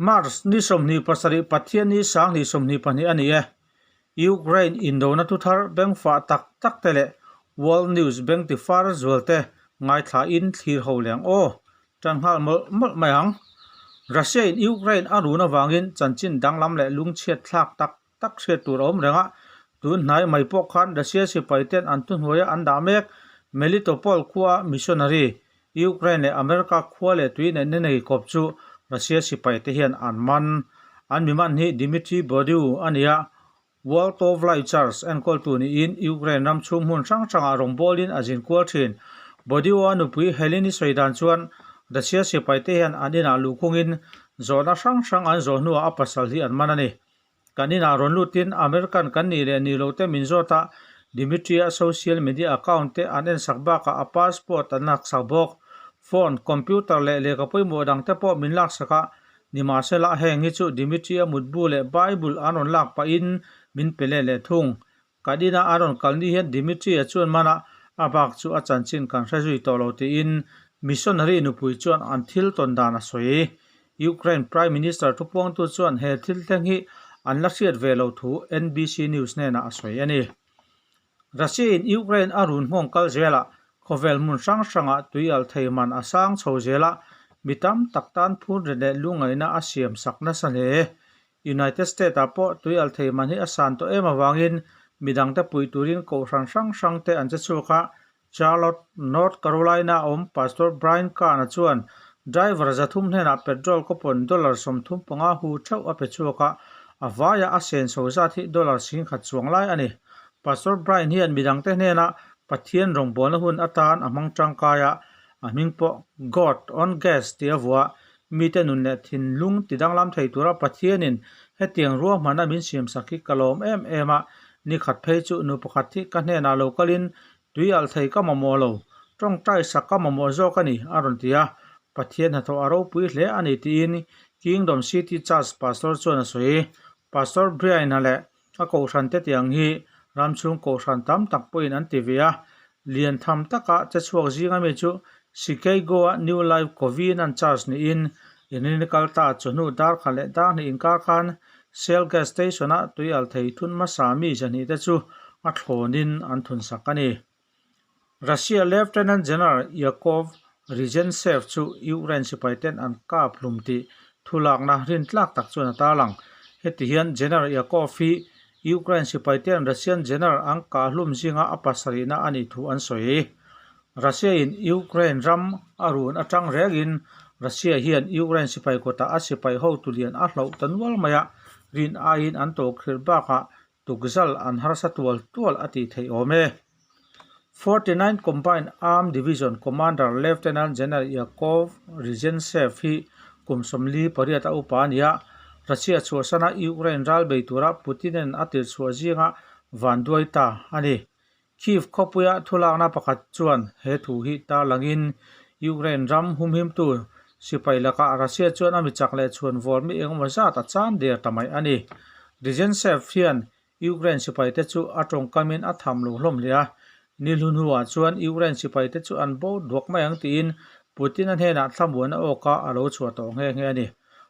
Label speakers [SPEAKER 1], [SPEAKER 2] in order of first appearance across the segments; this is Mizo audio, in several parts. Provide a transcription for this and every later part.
[SPEAKER 1] March ni 27 Pathianni sanghnih 22 a ni e. Ukraine indona thuthar bengfah tak tak te leh World News beng tifar zual te ngaithla in thlir ho leng aw. Tan nghal mawlh mawlh mai ang. Russia in Ukraine a run avangin chanchin danglam leh lungchhiat thlak tak tak hriat tur a awm reng a, tun hnai mai pawh khan Russia sipai ten an thuhnuaia an dah mek Melitopol khua missionary Ukraine leh America khua leh tui neihna nei kawp chu Russia sipai te hian an man. An mi man hi Dmitry Bodiu a ni a, World of Life Church enkawltu niin Ukraine ram chhung hmun hrang hrangah rawngbawlin a zin kual thin. Bodiu-a nupui Helene-i sawi dan chuan Russia sipai te hian an inah luhkhungin zawhna hrang hrang an zawh hnuah a pasal hi an man a ni. Kan inah rawn lutin American kan nih leh nih loh te min zawt a, Dimitri-a social media account te an ensak bakah a passport an laksak bawk. Phone, computer leh lehkha pawimawh dang te pawh min laksak a, nimahsela heng hi chu Dimitri-a mutbu leh Bible an rawn lak pahin min pe leh leh thung. Kan inah a rawn kal ni hian Dimitri-a chuan mana a bak chu a chanchin kan hre zui tawh lo tiin missionary nupui chuan an thil tawn dan a sawi. Ukraine Prime Minister thupuangtu chuan he thil thleng hi an la hriat ve lo thu NBC News hnenah a sawi a ni. Russia-in Ukraine a run nghawng kal zelah khawvel hmun hrang hrangah tui al thei man a sang chho zel a, mi tam tak tan phurrit leh lungngaihna a siam sak nasa hle. United States ah pawh tui al thei man hi a san tawh em avangin midangte pui turin kohhran hrang hrang te an che chhuak a, Charlotte, North Carolina a awm Pastor Brian Kahn-a chuan driver 300 hnenah petrol coupon dollar 35 hu theuh a pe chhuak a, a vaiah a senso zat hi dollar 10,000 chuang lai a ni. Pastor Brian hian midangte hnenah Pathian rawngbawlna hun atan a hmang tangkai a, a hming pawh God on Gas tih a vuah. Mite nun leh thinlung ti danglam thei tura Pathianin hetiang ruahmanna min siamsak hi ka lawm em em a, ni khat phei chu nu pakhat hi ka hnenah lo kalin tui alh thei ka mamawh lo, tawngtai sak ka mamawh zawk a ni, a rawn ti a. Pathian hnathawh a ropui hle a ni tiin Kingdom City Church Pastor chuan a sawi. Pastor Brian-a leh a kohhran te tiang hi ramchhung kohhran tam tak pawhin an ti ve a, lian tham taka che chhuak zinga mi chu Chicago-a New Life Covenant Church niin inrin kal ta chawhnu dar khat leh dar hnih inkar khan Shell gas station-a tui al thei thun hmasa mi zahnih te chu a thlawnin an thunsak a ni. Russia Lieutenant General Yakov Rizhentsev chu Ukraine sipai ten an kap hlum tih thulakna rintlak tak chuan a tarlang. Heti hian General Yakov hi Ukraine sipai ten Russian General an kah hlum zinga a pasarihna a nih thu an sawi. Russia in Ukraine ram a run atang rengin Russia hian Ukraine sipai kutah a sipai hotu lian a hloh ta nual mai a, rin aiin an tawhkhirh bakah Tukzal an harsa tual tual a tih theih awm e. 49 Combined Armed Division Commander Lieutenant General Yakov Rizhentsev hi kum 48 a upa a ni a, Russia chhuahsana Ukraine ral bei tura Putin-a'n a tirchhuah zinga vanduai ta a ni. Kyiv khawpuia thulakna pakhat chuan he thu hi tarlangin Ukraine ram humhimtu sipai lakah Russia chuan a michak leh chhuan vawr mi engemaw zat a chan der ta mai a ni. Rizhentsev hian Ukraine sipaite chu a tawngkamin a tham lo hlawm hle a, ni hlu hnuah chuan Ukraine sipaite chu an bo duak mai ang tiin Putin-a hnenah thlamuan a awk a, a lo chhuah tawh nghe nghe a ni.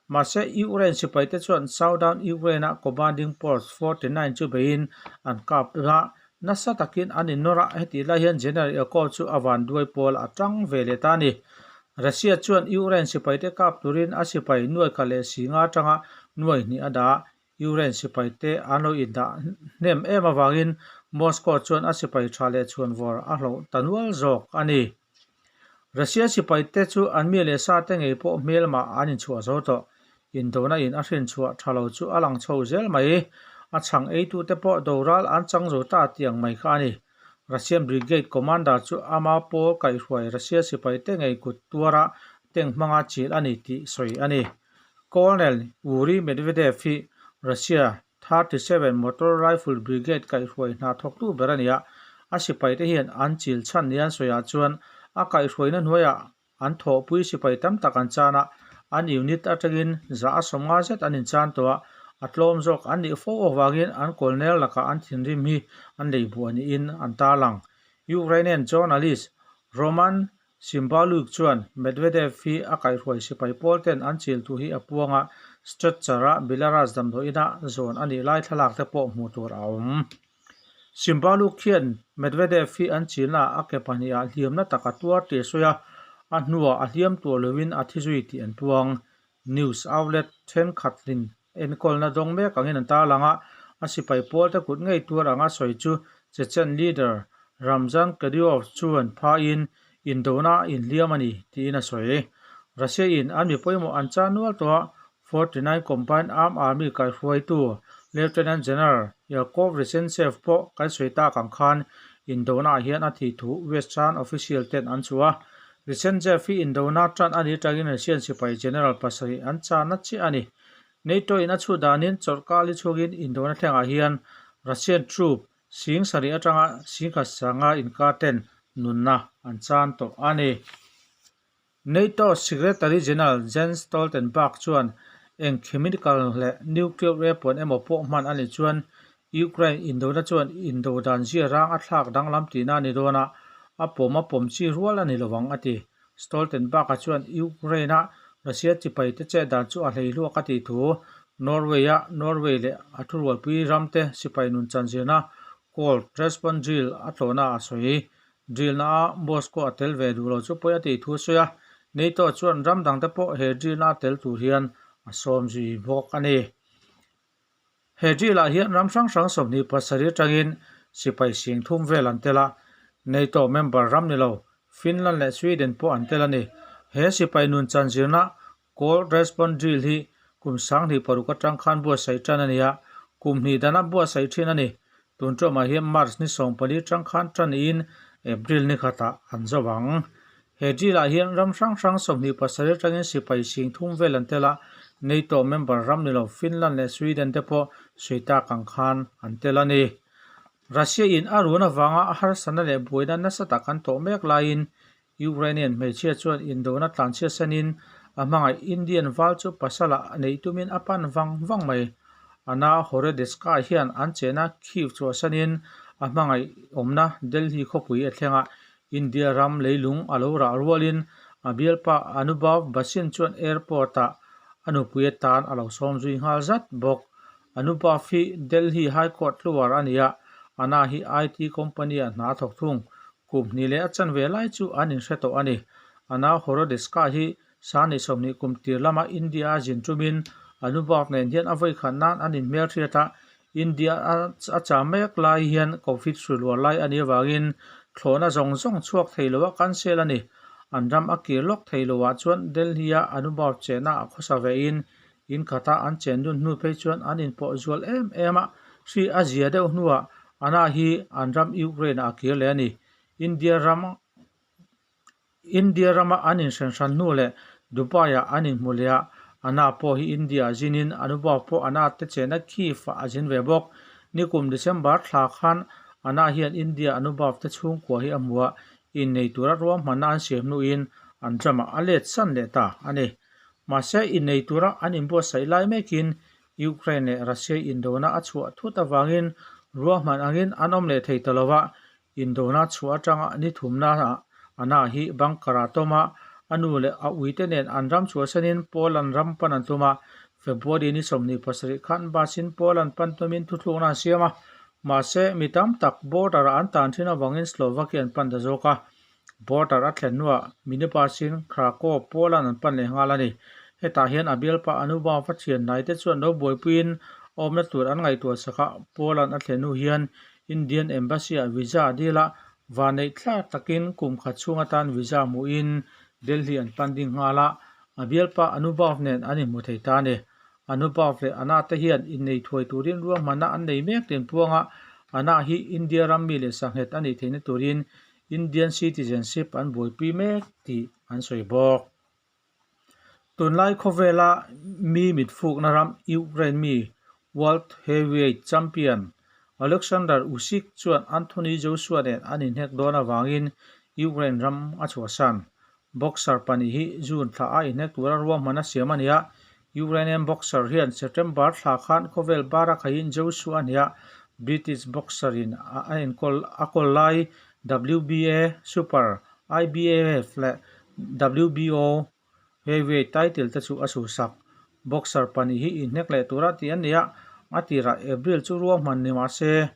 [SPEAKER 1] Mahse, Ukraine sipaite chuan Southern Ukraine-a commanding post 49 chu beiin an kap a, Nasa takin an innawr a, hetih lai hian General Yakov chu a vanduai pawl a tang ve leh ta a ni. Russia chuan Ukraine sipaite kap turin a sipai nuai khat leh singa atanga nuai hnih a dah a, Ukraine sipaite an lo indah hnem em avangin Moscow chuan a sipai tha leh chhuanvawr a hloh ta nual zawk a ni. Russia sipaite chu an mi leh sa te ngei pawh hmelmah an inchhuah zo tawh. Indona in a hrinchhuah tha lo chu a lang chho zel mai. A chhang eitute pawh doral an chang zo ta tiang mai kha a ni. Russian Brigade Commander chu ama pawl kaihhruai Russia sipaite ngei kut tuara tank hmanga chil a ni tih sawi a ni. Colonel Yuri Medvedev hi Russia 37 Motor Rifle Brigade kaihhruai hna thawktu ber a ni a, a sipaite hian an chil chhan nia an sawiah chuan a kaihhruaina hnuaiah an thawhpui sipai tam tak an chan a, an unit atangin za a 50 zet an inchan tawh a, a tlawm zawk an nih fo avangin an colonel lakah an thinrim hi an lei buah niin an tarlang. Ukrainian journalist Roman. Tsymbaliuk chuan Medvedev hi a kaihhruai sipai pawl ten an chil thu hi a puang a, stretcher-a Belarus damdawiina zawn a nih lai thlalak te pawh hmuh tur a awm. Tsymbaliuk hian Medvedev hi an chilnaah a ke pahnihah hliamna tak a tuar tih a sawi a, a hnuah a hliam tuah loin a thi zui tih an puang. News outlet thenkhatin enkawlna dawng mek angin an tarlang a, a sipai pawlte kut ngei tuar anga sawi chu Chechen leader Ramzan Kadyrov chuan phaiin indona a inhliam a ni tiin a sawi. Russia-in an mi pawimawh an chah nual tawh a, 49 Combined Arm Army kaihruaitu Lieutenant General Yakov Rezentsev pawh kan sawi tak ang khan indona ah hian a thih thu Western official ten an chhuah a. Rezentsev hi indona tan a nih atangin Russian sipai general pasarih an chahna chiah a ni. NATO in a chhuh danin chawlhkar li chhungin indona thlengah hian Russian troop sing sarih atanga singkhat sanga inkar ten nunna an chan tawh a ni. NATO Secretary General Jens Stoltenberg chuan eng chemical leh nuclear weapon emaw pawh hman a nih chuan Ukraine indona chuan indo dan zia rang a thlak danglam tihna a ni dawn a, a pawm a pawm chi rual a ni lo ang a ti. Stoltenberg-a chuan Ukraine-a Russia chipaite chet dan chu a hlei hluak a tih thu Norway-a Norway leh a thurualpui ramte sipai nun chanzirna Cold Response Drill a tlawhna a sawi. Drill-na a Moscow a tel ve duh lo chu pawi a tih thu a sawi a, NATO chuan ram dangte pawh he drill-na a tel tur hian a sawm zui bawk a ni. He drill-ah hian ram hrang hrang 27 atangin sipai sing thum vel an tel a, NATO member ram ni lo Finland leh Sweden pawh an tel a ni. He sipai nun chanzirna Cold Response Drill hi kum 2006 atang khan buatsaih tan a ni a, kum hnih dana buatsaih thin a ni. Tun ṭawmah hian March ni 14 atang khan tan niin April ni khatah an zo ang. He drill-ah hian ram hrang hrang 27 atangin sipai sing thum vel an tel a, NATO member ram ni lo Finland leh Sweden te pawh sawi tak ang khan an tel a ni. Russia-in a run avanga a harsatna leh buaina nasa tak an tawh mek laiin Ukrainian hmeichhia chuan indona tlanchhia sanin a hmangaih Indian val chu pasala neih tumin a pan vang vang mai. Anna Horodetska hian an chehna Kyiv chhuahsanin a hmangaih awmna Delhi khawpui a thleng a, India ram leilung a lo rah rualin a bialpa Anubhav Bhasin chuan airport-ah a nupui atan a lo sawm zui nghal zat bawk. Anubhav hi Delhi High Court hluar a ni a, Anna hi IT company-ah hna a thawk thung. Kum hnih leh a chanve lai chu an inhre tawh a ni. Anna Horodetska hi Sani 20 kum tir lama India a zin tumin Anubhav nen hian a vawikhat nan an inhmelhriat a, India a cham mek lai hian Covid hrilhuar lai a nih avangin thlawhna zawng zawng chhuak thei loa cancel a ni. An ram a kir lawk thei loah chuan Delhi-a Anubhav chenna a khawsa vein in khata an chen dun hnu phei chuan an inpawh zual em em a, hri a zia deuh hnuah Anna hi an ram Ukraine-ah a kir leh a ni. India ram India rama an inhren hran hnu leh Dubai-ah an inhmu leh a, Anna pawh hi India-ah zinin Anubhav pawh Anna te chenna Kyiv-ah a zin ve bawk. Nikum December thla khan Anna hian India Anubhav te chhungkua hi a hmu a, innei tura ruahmanna an siam hnuin an ramah a let san leh ta a ni. Mahse, innei tura an inbuatsaih lai mekin Ukraine leh Russia indona a chhuah thut avangin ruahman angin an awm leh thei ta lo a, Indona chhuah atanga ni thumnaah Anna hi bunker-ah tawm a, a nu leh a uite nen an ram chhuahsanin Poland ram pan an tum a. February ni 27 khan bus-in Poland pan tumin thuthlukna an siam a, mahse mi tam tak border-ah an tan thin avangin Slovakia an pan ta zawk a. Border a thlen hnuah minibus-in Krakow, Poland an pan leh nghal a ni. Hetah hian a bialpa Anubhav a thian hnaite chuan lo buaipuiin awmna tur an ngaihtuah sak a, Poland a thlen hnu hian Indian Embassy-ah visa a dil a, vanneih thlak takin kum khat chhung atan visa hmuhin Delhi an pan ding nghal a, a bialpa Anubhav nen an inhmu thei ta a ni. Anubhav leh Anna te hian innei thuai turin ruahmanna an nei mek tin puang a, Anna hi India ram mi leh sanghet a nih theihna turin Indian citizenship an buaipui mek tih an sawi bawk. Tunlai khawvela mi mitfukna ram Ukraine mi World Heavyweight Champion Oleksandr Usyk chuan Anthony Joshua nen an inhnek dawn avangin Ukraine ram a chhuahsan. Boxer pahnih hi June thla a inhnek tura ruahman a siam a ni a, Ukrainian boxer hian September thla khan khawvel bara khaihin Joshua a hnih a, British boxer in a enkawl a kawl lai WBA Super. IBF leh WBO heavyweight title te chu a suhsak. Boxer pahnih hi inhnek leh tura tih an ni a, a tirah April chu ruahman ni mah se,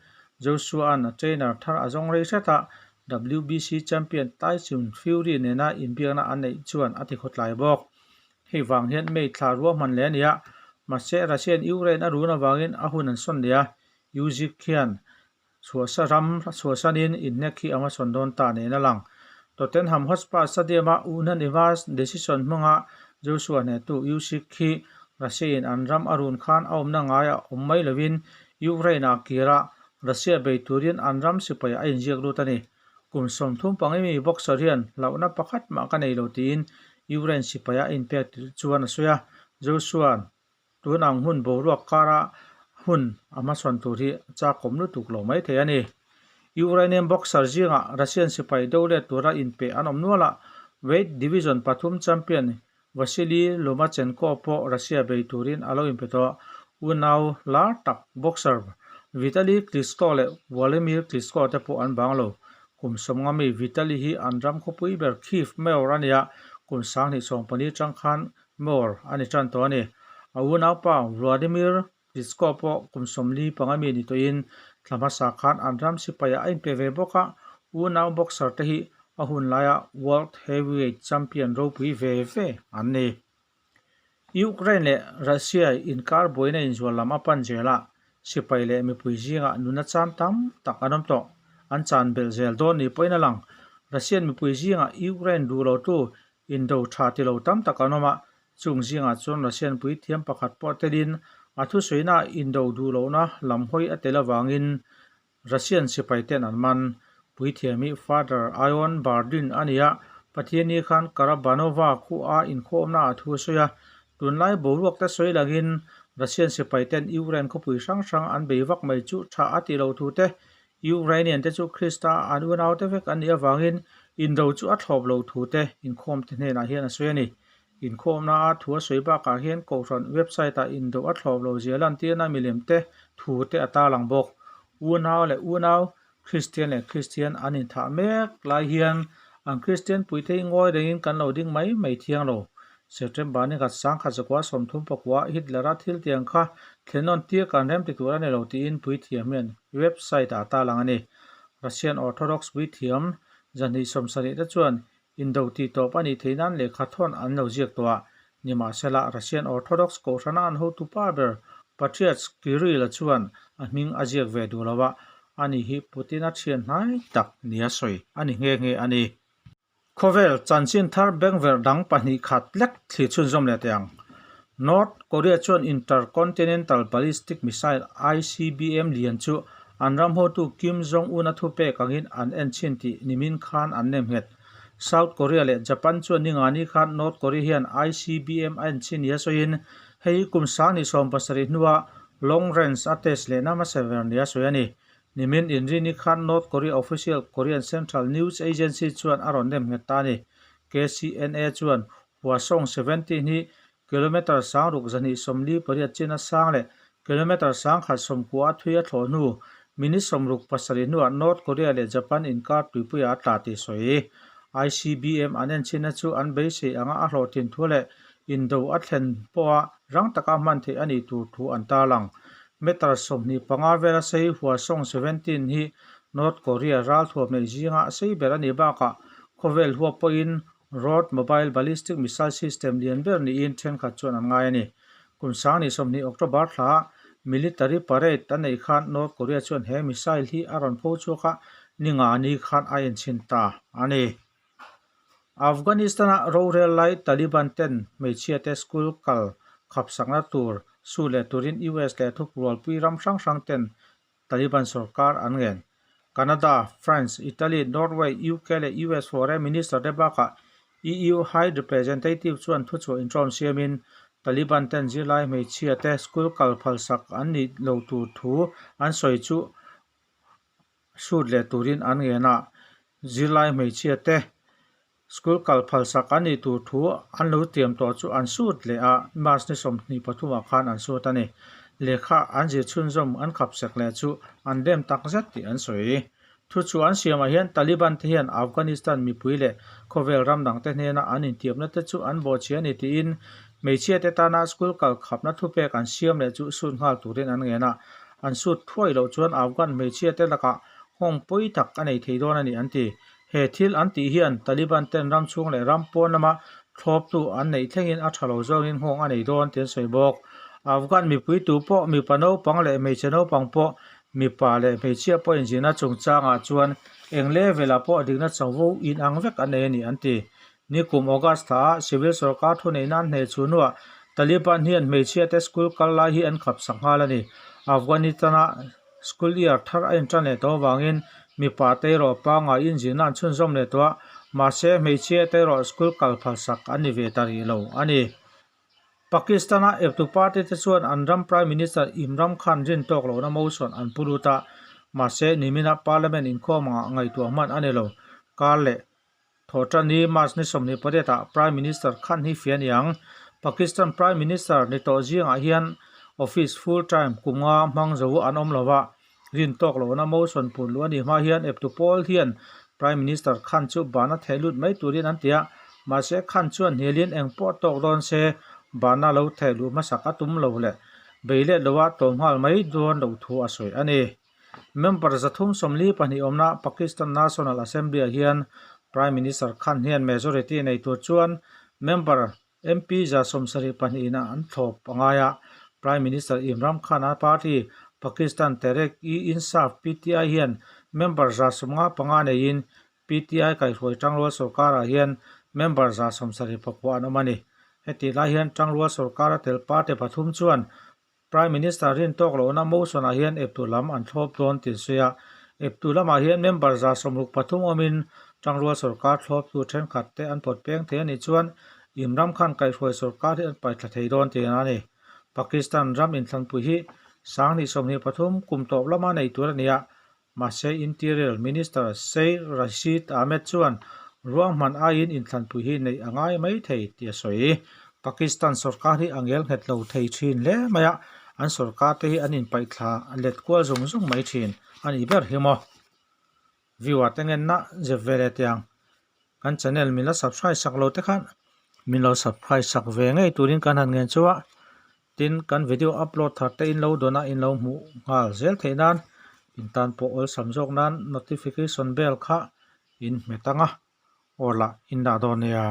[SPEAKER 1] Joshua-a'n a trainer thar a zawng rei hret a, WBC champion Tyson Fury nena inbiakna a neih chuan a tikhawtlai bawk. Hei vang hian May thla ruahman leh a ni a, mahse Russian Ukraine a run avangin a hun an sawn leh a, Usyk hian Chhuahsa ram chhuahsanin inhnek hi a hmasawn dawn ta niin a lang. Tottenham Hotspur Stadium-a unanimous decision hmanga Joshua hnehtu Usyk hi Russia-in an ram a run khan a awmna ngai a awm mai lovin Ukraine-ah kir a, Russia bei turin an ram sipai a inziak lut a ni. Kum 30 mi boxer hian hlauhna pakhat mah ka nei lo tiin Ukraine sipai a inpek chuan a sawi a, Joshua Tun ang hun boruak kara hun a hmasawn tur hi chakawm lutuk lo mai thei a ni. Ukrainian boxer zingah Russian sipai do let tura inpeh an awm nual a, weight division pathum champion Vasily Lomachenko pawh Russia bei turin a lo inpe tawh. Unau lar tak boxer Vitali Klitschko leh Wladimir Klitschko te pawh an bang lo. Kum 50 mi Vitali hi an ram khawpui ber Kyiv mayor a ni a, kum 2014 atang khan Moore a ni tan tawh a ni. A unaupa Wladimir Klitschko pawh kum 45 mi ni tawhin thla hmasa khan an ram sipaiah a inpe ve bawk a, unau boxer te hi a hun laia World Heavyweight Champion ropui ve ve an ni. Ukraine leh Russia inkar buaina inzual lam a pan zel a, sipai leh mipui zingah nuna chan tam tak an awm tawh. An chan belh zel dawn ni pawhin a lang. Russian mipui zingah Ukraine duh lotu Indo tha ti lo tam tak an awm a, chung zingah chuan Russian puithiam pakhat pawh telin a thusawiina Indo duh lohna lam hawi a tel avangin Russian sipai ten an man. Puithiam hi Father Ion Bardin a ni a, Pathianni khan Karabanova khuaa inkhawmna ah thu a sawi a, tunlai boruak te sawi langin Russian sipai ten Ukraine khawpui hrang hrang an bei vak mai chu tha a ti lo thu te Ukrainian te chu Krista an unaute vek an nih avangin indo chu a thlawp lo thu te inkhawmte hnenah hian a sawi a ni. Inkhawmna a thu a sawi bakah hian Kohhran website ah indo a thlawp lo zia lantirna milem te thu te a tarlang bawk. Unau leh unau, Kristian leh Kristian an inthah mek lai hian an Kristian puite hi ngawi rengin kan lo ding mai mai thiang lo. September ni khat 1939 Hitler-a thil tiang kha thlenawn tir kan rem ti tur a ni lo tiin puithiam hian website ah ta lang a ni. Russian Orthodox puithiam 270 te chuan indo tih tawp a nih theih nan lehkha thawn an lo ziak tawh a. Nimahsela, Russian Orthodox kohhrana an hotu pa ber Patriarch Kirill-a chuan a hming a ziak ve duh lo a, ani hi Putin-a thian hnai tak nia sawi a ni nghe nghe a ni. Khawvel chanchin thar bengverh dang pahnih khat lek thli chhunzawm leh teh ang. North Korea chuan Intercontinental Ballistic Missile, ICBM, lian chu an ram hotu Kim Jong-un a thupek angin an en chhin tih nimin khan an nem nghet. South Korea leh Japan chuan ningani khan North Korea hian ICBM a en chhin nia sawiin hei kum 2070 hnua long range a test lehna hmasa ber nia sawi a ni. Nimin inrini khan North Korea official Korean Central News Agency chuan a rawn nem nghet ta a ni. KCNA chuan Hwasong 17 hi kilometre 6248 chin a sang leh kilometre 1190 a thui a thlawh hnu minute 67 hnuah North Korea leh Japan inkar tuipuiah a tla tih sawi. ICBM an enchhinna chu an beisei anga a hlawhtlin thu leh indo a thlen pawha rang taka hman theih a nih tur thu an tarlang. Meter 25 vela sei Hwasong 17 hi North Korea ralthuam neih zinga sei ber a nih bakah khawvel huap pawhin Road Mobile Ballistic Missile System lian ber niin thenkhat chuan an ngai a ni. Kum 2020 October thla military parade a neih khan North Korea chuan he missile hi a rawn pho chhuak a, ni nga ni khan a enchhin ta a ni. Afghanistan-a rorel lai Taliban ten hmeichhia te school kal khapsakna tur su leh turin US leh thuprualpui ram hrang hrang ten Taliban sorkar an ngen. Canada, France, Italy, Norway, UK leh US Foreign Minister te bakah EU High Representative chuan thuchhuah intawm siamin Taliban ten zirlai hmeichhia te school kal phalsak an nih lo tur thu an sawi chu sut leh turin an ngen a, zirlai hmeichhia te school kal phalsak an nih tur thu an lo tiam tawh chu an sut leh a, March ni 23 ah khan an sut a ni. Lehkha an zir chhunzawm an khap sek leh chu an dem tak zet tih an sawi. Thuchhuah an siamah hian Taliban te hian Afghanistan mipui leh khawvel ram dangte hnena an intiamna te chu an bawhchhia a ni tiin hmeichhia te tana school kal khapna thupek an siam leh chu sut nghal turin an ngen a. An sut thuai loh chuan Afghan hmeichhia te lakah nghawng pawi tak a nei thei dawn a ni an ti. He thil an tih hian Taliban ten ram chhung leh ram pawn lama thlawptu an neih thlengin a tha lo zawngin nghawng a nei dawn tih an sawi bawk. Afghan mipui tu pawh mipa naupang leh hmeichhe naupang pawh mipa leh hmeichhia pawh inzirna chungchangah chuan eng level ah pawh dikna chanvo inang vek an nei a ni an ti. Nikum August thla ah civil sorkar thuneihna an hneh chu hnuah Taliban hian hmeichhia te school kal lai hi an khap sak nghal a ni. Afghanistan-a School year thar a intan leh tawh avangin mipa te erawh pangngai inzirna an chhunzawm leh tawh a, mahse hmeichhia te erawh school kal phalsak an ni ve ta rih lo a ni. Pakistan-a eptu party te chuan an ram Prime Minister Imran Khan rin tawk lohna motion an pu lut a, mahse nimina Parliament inkhawm angah ngaihtuah hman a ni lo. Kar leh Thawhtan hi March ni 28 ah Prime Minister Khan hi fia ni ang. Pakistan Prime Minister ni tawh zingah hian office full time kum nga hmang zo an awm lo a, rin tawk lohna motion pun luh a nih hma hian eptu pawl hian Prime Minister Khan chu bana theh lut mai turin an ti a, mahse Khan chuan hnialin eng pawh tawk dawn se bana lo theh luh hmasak a tum lo leh beilet loa tlawm nghal mai dawn loh thu a sawi a ni. Member 342 awmna Pakistan National Assembly-ah hian Prime Minister Khan hian majority nei tur chuan member MP 72 ina an thlawp a ngai a. Prime Minister Imran Khan-a party Pakistan Tehreek-e-Insaf, PTI, hian member 55 neiin PTI kaihhruai Tangrual sorkarah hian member 79 an awm a ni. Hetih lai hian Tangrual sorkara tel party pathum chuan Prime Minister rin tawk lohna motion-ah hian eptu lam an thlawp dawn tih an sawi a. Eptu lamah hian member 63 awmin Tangrual sorkar thlawptu thenkhat te an pawt peng thei a nih chuan Imran Khan kaihhruai sorkar hi an paithla thei dawn tih a ni. Pakistan ram inthlanpui hi 2023 kum tawp lama nei tur a ni a, Mahse, Interior Minister Sheikh Rashid Ahmed chuan ruahman aiin inthlanpui hi neih a ngai mai thei tih a sawi. Pakistan sorkar hi a ngel nghet lo thei thin hle mai a, an sorkar te hi an inpaihthla let kual zung zung mai thin a nih ber hi maw. Viewer te ngenna zep ve leh teh ang. Kan channel min la subscribe sak lo te khan min lo subscribe sak ve ngei turin kan han ngen chu a. Tin, kan video upload thar te in lo dawn a, in lo hmuh nghal zel theih nan in tan pawh awlsam zawk nan notification bell kha in hmet ang a, aw lah in dah dawn nia.